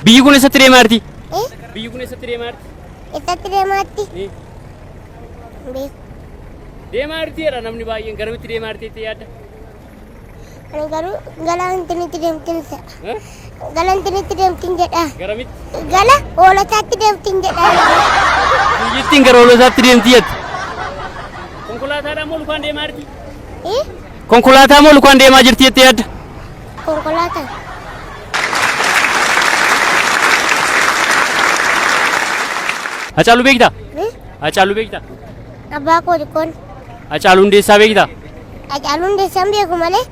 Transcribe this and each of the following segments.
Biyyi kun eessatti deemaa jirti? Eh? Biyyi kun eessatti deemaa jirti? Eessatti deemaatti? Eh, Beeku. Deemaa jirti jedha namni baay'een garamitti deemaa jirti jettee yaadda? Ani garuu gara intinitti deemtin jedha. Eh? Gara intinitti deemtin jedha. Garamitti? Gara hoolotaatti deemtin jedha. Biyyittiin gara hoolotaatti deemti jette. Konkolaataadhaan moo lukaan deemaa jirti? Eh? Konkolaataa moo lukaan deemaa jirti jettee yaadda? Konkolaataan. Hacaaluu beektaa? Eh? Hacaaluu beektaa? Abbaa koo xiqqoon. Hacaaluu Hundeessaa beektaa? Hacaaluu Hundeessaan beeku malee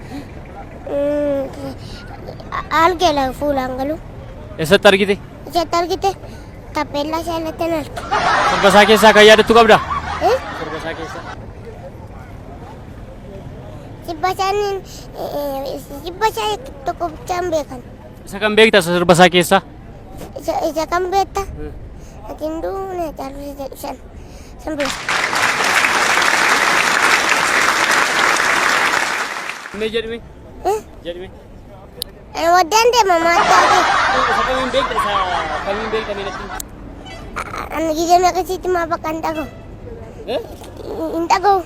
argeera fuulaan galu. Eessatti argite? Isatti argite taappeellaa isaa irratti hin arge. Sirba isaa keessaa kan yaadattu qabdaa? Eh? Sirba isaa keessaa. Sirba isaan sirba isaa tokko bichaan beekan. Isa kan beekta isa sirba isaa keessaa? Isa kan beekta? Ati hin duune Hacaaluu isa jedhu san. San beeku. Mee jedhime? Eh? Jedhime. Ani waddaan deema maataate. Isa kamiin beekta isa kamiin beekta mee natti? Ani gizee meeqasitti maa bakka hin dhagahu. Eh? Hin dhagahu.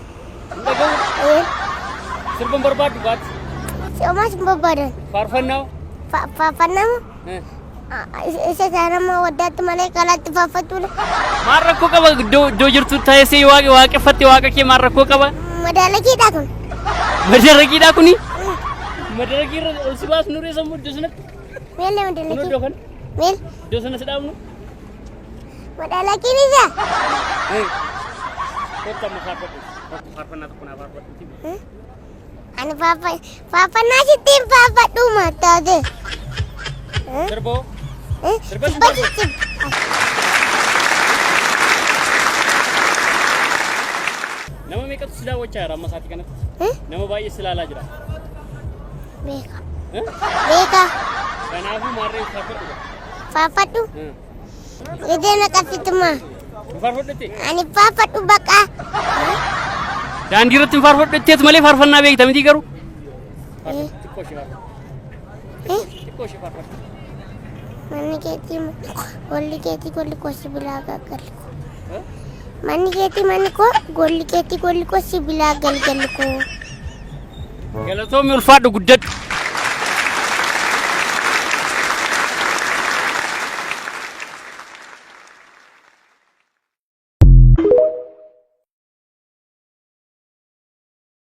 Hin dhagahu? Eh? Sirba hin barbaaddu baatti? Homaas hin barbaadan. Faarfannaa? Faarfannamu Eh. isa isaan amma waddaatti malee karaatti faarfachuudha. Maal rakkoo qaba iddoo iddoo jirtu teessee waaqa waaqeffatte waaqa kee maal rakkoo qaba? Madaalakiidha kun. Madarakiidhaa kuni? Madarakii irra ol si baasnu ree sammuu iddoo sanatti? Meellee Kun madalakii. iddoo kana? Meel Iddoo sana si dhaabnu? madalakiin isa. Kottu amma faarfadhu. Kottu faarfannaa tokko naa faarfadhu. Ani faarfannaa sitti hin faarfadhu mattaate. Sirboo. Sirba Sirba sitti. Nama meeqatu si daawwachaa jira amma sa'aatii kanatti? Nama baay'ee si ilaalaa jira. Beeka. Eh? Beeka. Kanaafuu maarree faarfadhu. Faarfadhu. Gidee naqattituma. Hin faarfadhutti? Ani faarfadhu baqa. Daandii irratti hin faarfadhu malee faarfannaa beekta miti garuu. Xiqqoo ishee faarfadhu. Xiqqoo ishee faarfadhu. Manni keetii golli keetii golli koo sibiilaa galgalli koo. Manni keetii manni koo golli keetii golli koo sibiilaa galgalli koo. Galatoomi ulfaadhu guddadhu.